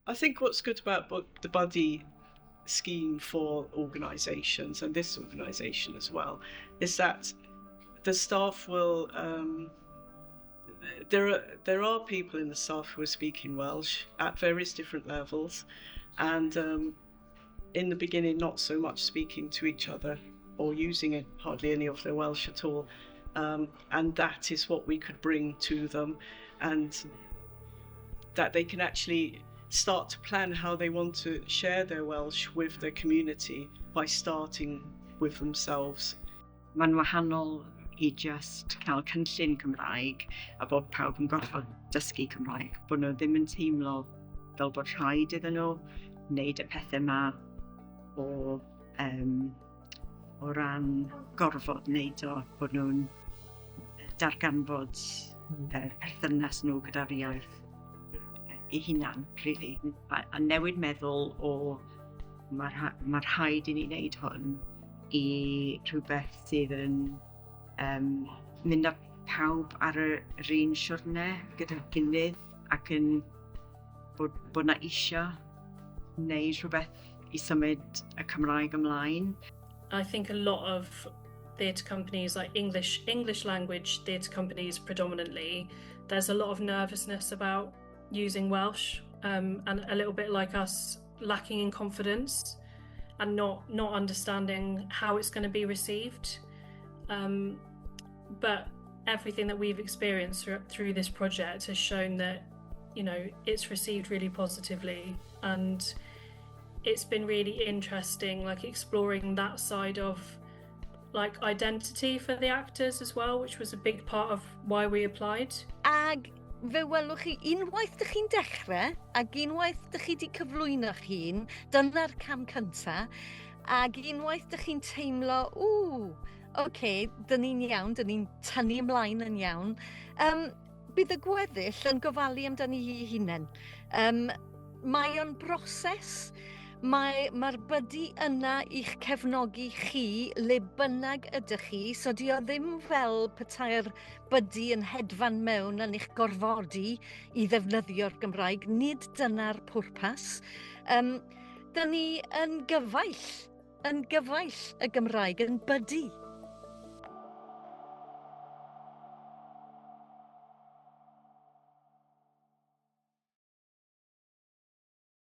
I think what's good about the buddy scheme for organisations, and this organisation as well, is that the staff will... There are people in the staff who are speaking Welsh at various different levels, and in the beginning not so much speaking to each other or using it, hardly any of their Welsh at all, and that is what we could bring to them, and that they can actually start to plan how they want to share their Welsh with their community by starting with themselves. Mae'n wahanol i just cael cynllun Cymraeg a bod pawb yn gorfod dysgu Cymraeg. Bod nhw ddim yn teimlo fel bod rhaid iddyn nhw wneud y pethau yma o ran gorfod wneud o, bod nhw'n darganfod perthynas nhw gyda'r iaith eu hunan, really. A newid meddwl o mae rhaid i ni wneud hwn i rhywbeth sydd yn mynd â pawb ar yr un siwrne gyda'r gilydd ac yn bod na eisiau wneud rhywbeth i symud y Cymraeg ymlaen. I think a lot of theatre companies, like English language theatre companies predominantly, there's a lot of nervousness about using Welsh, and a little bit like us, lacking in confidence and not understanding how it's going to be received. But everything that we've experienced through this project has shown that it's received really positively, and it's been really interesting, exploring that side of identity for the actors as well, which was a big part of why we applied. Ag fe welwch chi, unwaith dych chi'n dechrau, ac unwaith dych chi wedi cyflwyno'ch hun, dyna'r cam cynta, ac unwaith dych chi'n teimlo, ww, oce, dyn ni'n iawn, dyn ni'n tynnu ymlaen yn iawn, bydd y gweddill yn gofalu amdani hi hunain. Mae o'n broses. Mae'r buddy yna i'ch cefnogi chi le bynnag ydych chi, so di o ddim fel petai'r buddy yn hedfan mewn yn eich gorfodi i ddefnyddio'r Gymraeg. Nid dyna'r pwrpas. Dyn ni yn gyfaill y Gymraeg, yn buddy.